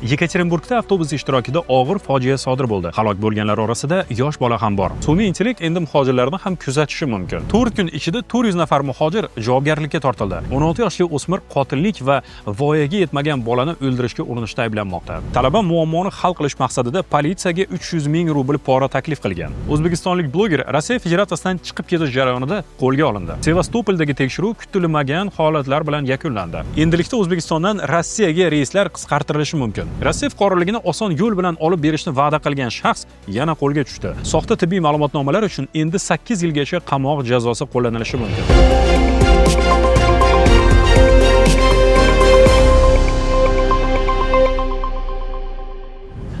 Yekaterinburgda avtobus ishtirokida og'ir fojia sodir bo'ldi. Halok bo'lganlar orasida yosh bola ham bor. Sun'iy intellekt endi muhojirlarni ham kuzatishi mumkin. 4 kun ichida 400 nafar muhojir javobgarlikka tortildi. 16 yoshli o'smir qotillik va voyaga yetmagan bolani o'ldirishga urinishda ayblanmoqda. Talaba muammoni hal qilish maqsadida politsiyaga 300 ming rubl pora taklif qilgan. O'zbekistonlik bloger Rossiya Federatsiyasidan chiqib ketish jarayonida qo'lga olindi. Sevastopoldagi tekshiruv kutilmagan holatlar bilan yakunlandi. Endilikda O'zbekistondan Rossiyaga reyslar qisqartirilishi mumkin. Rossiya fuqaroligini oson yo'l bilan olib berishni va'da qilgan shaxs yana qo'lga tushdi. Soxta tibbiy ma'lumotnomalar uchun endi 8 yilgacha qamoq jazosi qo'llanilishi mumkin.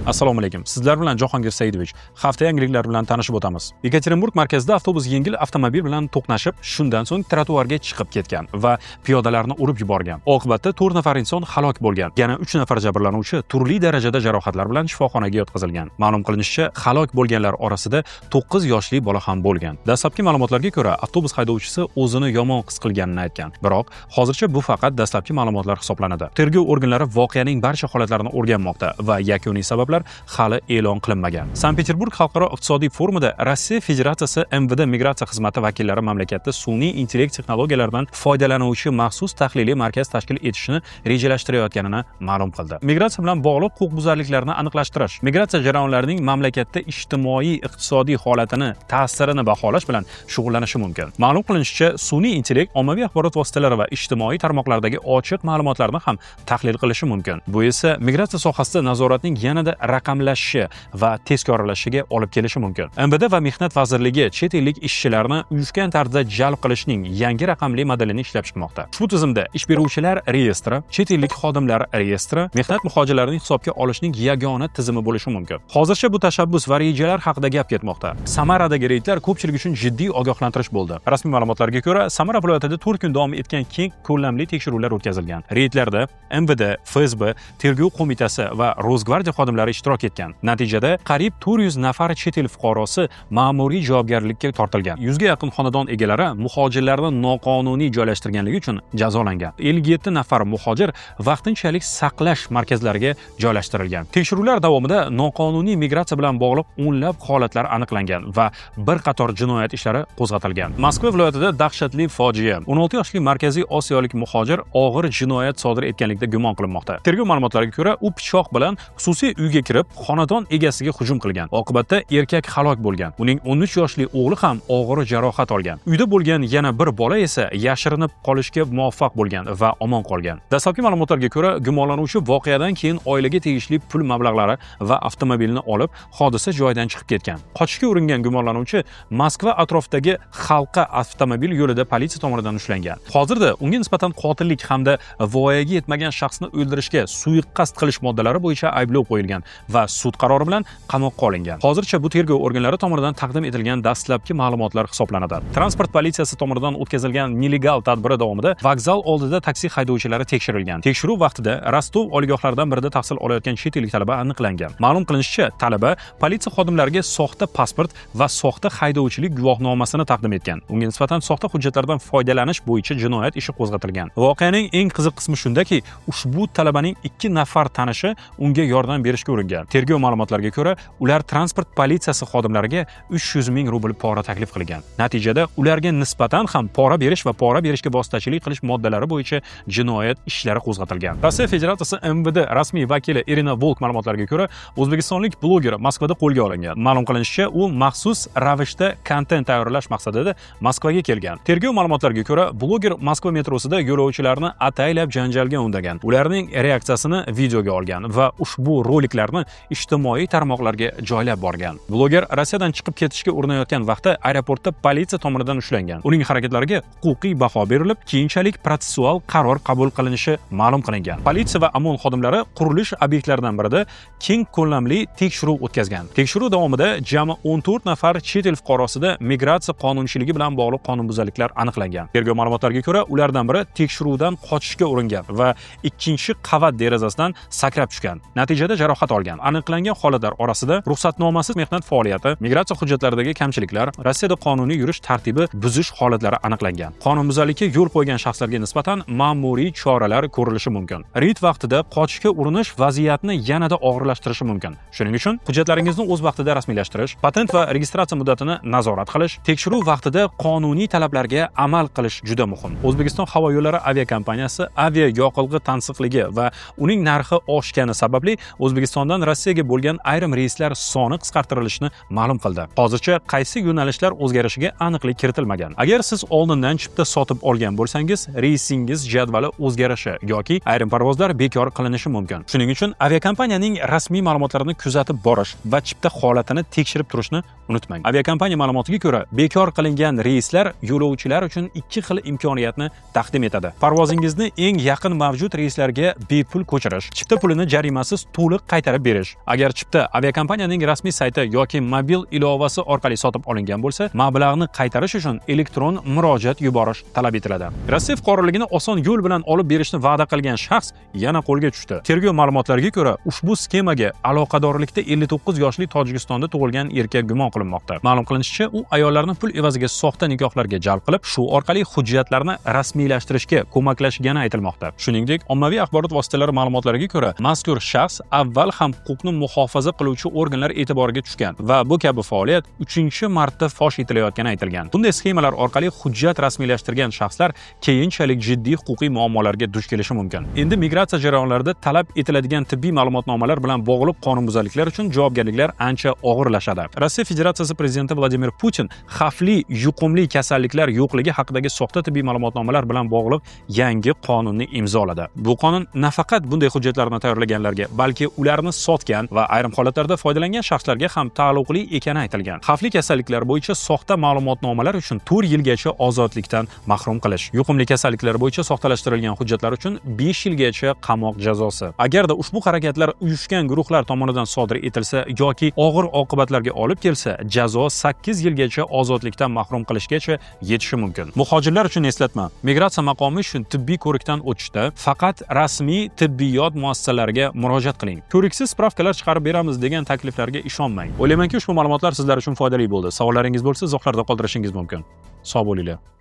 Assalomu alaykum. Sizlar bilan Jahongir Saidovich. Hafta yangiliklari bilan tanishib o'tamiz. Yekaterinburg markazida avtobus yengil avtomobil bilan to'qnashib, shundan so'ng trotuarga chiqib ketgan va piyodalarni urib yuborgan. Oqibatda 4 nafar inson halok bo'lgan. Yana 3 nafar jabrlanuvchi turli darajada jarohatlar bilan shifoxonaga yotqizilgan. Ma'lum qilinishicha, halok bo'lganlar orasida 9 yoshli bola ham bo'lgan. Dastlabki ma'lumotlarga ko'ra, avtobus haydovchisi o'zini yomon his qilganini aytgan. Biroq hozircha bu faqat dastlabki ma'lumotlar hisoblanadi. Tergov organlari voqeaning barcha holatlarini o'rganmoqda va yakuniy sabablar hali e'lon qilinmagan. Sankt-Peterburg xalqaro iqtisodiy forumida Rossiya Federatsiyasi MVD migratsiya xizmati vakillari mamlakatda sun'iy intellekt texnologiyalaridan foydalanuvchi maxsus tahliliy markaz tashkil etishni rejalashtirayotganini ma'lum qildi. Migratsiya bilan bog'liq huquqbuzarliklarni aniqlashtirish, migratsiya jarayonlarining mamlakatda ijtimoiy iqtisodiy holatini ta'sirini baholash bilan shug'ullanishi mumkin. Ma'lum qilinishicha, sun'iy intellekt ommaviy axborot vositalari va ijtimoiy tarmoqlardagi ochiq ma'lumotlarni ham tahlil qilishi mumkin. Bu esa migratsiya sohasida nazoratning yanada raqamlashishi va tezkorlashishiga olib kelishi mumkin. MVD va Mehnat vazirligi chet ellik ishchilarni uyushgan tarzda jalb qilishning yangi raqamli modelini ishlab chiqmoqda. Ushbu tizimda ish beruvchilar reyestri, chet ellik xodimlar reyestri, mehnat muhojirlarining hisobga olishning yagona tizimi bo'lishi mumkin. Hozircha bu tashabbus va rejalar haqida gap ketmoqda. Samaradagi reydlar ko'pchilik uchun jiddiy ogohlantirish bo'ldi. Rasmiy ma'lumotlarga ko'ra, Samara viloyatida 4 kun davom etgan keng ko'lamli tekshiruvlar o'tkazilgan. Reydlarda MVD, FSB, Tergov qo'mitasi va Rosgvardiya xodimlari ishtirok etgan. Natijada qariyb 400 nafar chet el fuqarosi ma'muriy javobgarlikka tortilgan. 100 ga yaqin xonadon egalari muhojirlarni noqonuniy joylashtirganligi uchun jazolangan. 57 nafar muhojir vaqtinchalik saqlash markazlariga joylashtirilgan. Tekshiruvlar davomida noqonuniy migratsiya bilan bog'liq o'nlab holatlar aniqlangan va bir qator jinoyat ishlari qo'zg'atilgan. Moskva viloyatida dahshatli fojia. 16 yoshli Markaziy Osiyolik muhojir og'ir jinoyat sodir etganlikda gumon qilinmoqda. Tergov ma'lumotlariga ko'ra, u pichoq bilan xususiy uyga kirib, xonadon egasiga hujum qilgan. Oqibatda erkak halok bo'lgan. Uning 13 yoshli o'g'li ham og'ir jarohat olgan. Uyda bo'lgan yana bir bola esa yashirinib qolishga muvaffaq bo'lgan va omon qolgan. Dastlabki ma'lumotlarga ko'ra, gumonlanuvchi voqeadan keyin oilaga tegishli pul mablag'lari va avtomobilni olib, hodisa joyidan chiqib ketgan. Qochishga uringan gumonlanuvchi Moskva atrofidagi Xalqa avtomobil yo'lida politsiya tomonidan ushlangan. Hozirda unga nisbatan qotillik hamda voyaga yetmagan shaxsni o'ldirishga suiqasd qilish moddalari bo'yicha ayblov qo'yilgan va sud qarori bilan qamoqqa olingan. Hozircha bu tergov organlari tomonidan taqdim etilgan dastlabki ma'lumotlar hisoblanadi. Transport politsiyasi tomonidan o'tkazilgan nelegal tadbiri davomida vokzal oldida taksi haydovchilari tekshirilgan. Tekshiruv vaqtida Rostov oliygohlaridan birida tahsil olayotgan chet ellik talaba aniqlangan. Ma'lum qilinishicha, talaba politsiya xodimlariga soxta pasport va soxta haydovchilik guvohnomasini taqdim etgan. Unga nisbatan soxta hujjatlardan foydalanish bo'yicha jinoyat ishi qo'zg'atilgan. Voqeaning eng qiziq qismi shundaki, ushbu talabaning 2 nafar tanishi unga yordam berishga uringan. Tergov ma'lumotlariga ko'ra, ular transport politsiyasi xodimlariga 300 ming rubl pora taklif qilgan. Natijada ularga nisbatan ham pora berish va pora berishga vositachilik qilish moddalari bo'yicha jinoyat ishlari qo'zg'atilgan. Rossiya Federatsiyasi MVD rasmiy vakili Irina Volk ma'lumotlariga ko'ra, o'zbekistonlik bloger Moskvada qo'lga olingan. Ma'lum qilinishicha, u maxsus ravishda kontent tayyorlash maqsadida Moskvaga kelgan. Tergov ma'lumotlariga ko'ra, bloger Moskva metrosida yo'lovchilarni ataylab janjalga undagan. Ularning reaksiyasini videoga olgan va ushbu roliklarni ijtimoiy tarmoqlarga joylab borgan. Bloger Rossiyadan chiqib ketishga urinayotgan vaqtda aeroportda politsiya tomonidan ushlangan. Uning harakatlariga huquqiy baho berilib, keyinchalik protsessual qaror qabul qilinishi ma'lum qilingan. Politsiya va OMON xodimlari qurilish obyektlaridan birida keng ko'lamli tekshiruv o'tkazgan. Tekshiruv davomida jami 14 nafar chet el fuqarosida migratsiya qonunchiligi bilan bog'liq qonunbuzarliklar aniqlangan. Tergov ma'lumotlariga ko'ra, ulardan biri tekshiruvdan qochishga uringan va ikkinchi qavat derazasidan sakrab tushgan. Natijada jarohat olgan. solgan. Aniqlangan holatlar orasida ruxsatnomasiz mehnat faoliyati, migratsiya hujjatlaridagi kamchiliklar, Rossiyada qonuniy yurish tartibi buzish holatlari aniqlangan. Qonunbuzarlikka yo'l qo'ygan shaxslarga nisbatan ma'muriy choralar ko'rilishi mumkin. Reyd vaqtida qochishga urinish vaziyatni yanada og'irlashtirishi mumkin. Shuning uchun hujjatlaringizni o'z vaqtida rasmiylashtirish, patent va registratsiya muddatini nazorat qilish, tekshiruv vaqtida qonuniy talablarga amal qilish juda muhim. O'zbekiston havo yo'llari aviakompaniyasi avia yoqilg'i tansiqligi va uning narxi oshgani sababli O'zbekistondan Rossiyaga bo'lgan ayrim reyslar soni qisqartirilishini ma'lum qildi. Hozircha qaysi yo'nalishlar o'zgarishiga aniqlik kiritilmagan. Agar siz oldindan chipta sotib olgan bo'lsangiz, reysingiz jadvali o'zgarishi yoki ayrim parvozlar bekor qilinishi mumkin. Shuning uchun aviakompaniyaning rasmiy ma'lumotlarini kuzatib borish va chipta holatini tekshirib turishni unutmang. Aviakompaniya ma'lumotiga ko'ra, bekor qilingan reyslar yo'lovchilar uchun ikki xil imkoniyatni taqdim etadi. Parvozingizni eng yaqin mavjud reyslarga bepul ko'chirish, chipta pulini jarimasiz to'liq qaytarib berish. Agar chipta aviakompaniyaning rasmiy sayti yoki mobil ilovasi orqali sotib olingan bo'lsa, mablag'ni qaytarish uchun elektron murojaat yuborish talab etiladi. Rossiya fuqaroligini oson yo'l bilan olib berishni va'da qilgan shaxs yana qo'lga tushdi. Tergov ma'lumotlariga ko'ra, ushbu sxemaga aloqadorlikda 59 yoshli Tojikistonda tug'ilgan erkak gumon qilinmoqda. Ma'lum qilinishicha, u ayollarni pul evaziga soxta nikohlarga jalb qilib, shu orqali hujjatlarni rasmiylashtirishga ko'maklashgani aytilmoqda. Shuningdek, ommaviy axborot vositalari ma'lumotlariga ko'ra, mazkur shaxs avval ham huquqni muhofaza qiluvchi organlar e'tiboriga tushgan va bu kabi faoliyat 3-marta fosh etilayotgani aytilgan. Bunday sxemalar orqali hujjat rasmiylashtirgan shaxslar keyinchalik jiddiy huquqiy muammolarga duch kelishi mumkin. Endi migratsiya jarayonlarida talab etiladigan tibbiy ma'lumotnomalar bilan bog'liq qonunbuzarliklar uchun javobgarliklar ancha og'irlashadi. Rossiya Federatsiyasi prezidenti Vladimir Putin xavfli yuqumli kasalliklar yo'qligi haqidagi soxta tibbiy ma'lumotnomalar bilan bog'liq yangi qonunni imzoladi. Bu qonun nafaqat bunday hujjatlarni tayyorlaganlarga, balki ularni sotgan va ayrim holatlarda foydalangan shaxslarga ham taalluqli ekani aytilgan. Xavfli kasalliklar bo'yicha soxta ma'lumotnomalar uchun 4 yilgacha ozodlikdan mahrum qilish, yuqumli kasalliklar bo'yicha soxtalashtirilgan hujjatlar uchun 5 yilgacha qamoq jazosi. Agarda ushbu harakatlar uyushgan guruhlar tomonidan sodir etilsa yoki og'ir oqibatlarga olib kelsa, jazo 8 yilgacha ozodlikdan mahrum qilishgacha yetishi mumkin. Muhojirlar uchun eslatma: migratsiya maqomi uchun tibbiy ko'rikdan o'tishda faqat rasmiy tibbiyot muassasalariga murojaat qiling. Ko'riksiz spravkalar chiqarib beramiz degan takliflarga ishonmang. O'ylaymanki, ushbu ma'lumotlar sizlar uchun foydali bo'ldi. Savollaringiz bo'lsa, izohlarda qoldirishingiz mumkin. Sog' bo'linglar.